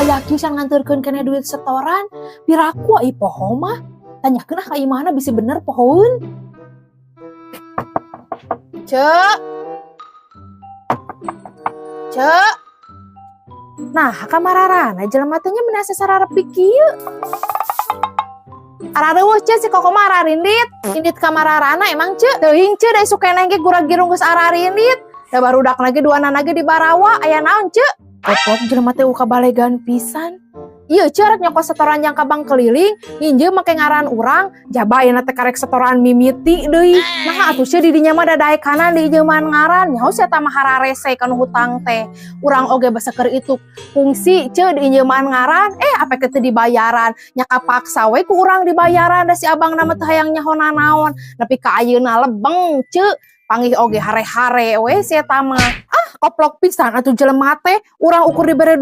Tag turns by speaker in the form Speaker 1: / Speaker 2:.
Speaker 1: Aya kieu can nganterkeun keneh duit setoran. Piraku ai poho mah. Tanyakeun ah ka imahna, bisi bener pohoeun. Cek. Cek. Nah, kamarana jelema teh nya, meni asa sararepi kieu. Arareuweuh, Ce, si Koko mah ararindit. Indit ka mararana emang, Ce? Teuing, Ce, da isuk keneh ge gura-girung geus ararindit. Da barudak lagi duanana ge dibarawa, aya naon, Ce? Koplok jelema teh kabalegan pisan. Iya, Ce, rek nyokot setoran jang ka bank keliling, nginjem make ngaran urang, jaba ayeuna teh karek setoran mimiti deui. Nah, atuh Ce, di dinya mah dadaekanan diinjeman ngaran, nyaho sia mah hararese kanu hutang teh. Urang oge basa keur itu fungsi, Ce, diinjeman ngaran, eh, apa teu dibayaran. Nya kapaksa we ku urang dibayaran, da si abang mah teu hayang nyaho nanaon. Nepi ka ayeuna lebeng, Ce. Panggih oge hare-hare we si eta mah. Ah, koplok pisan atuh jelema teh, urang ukur dibere.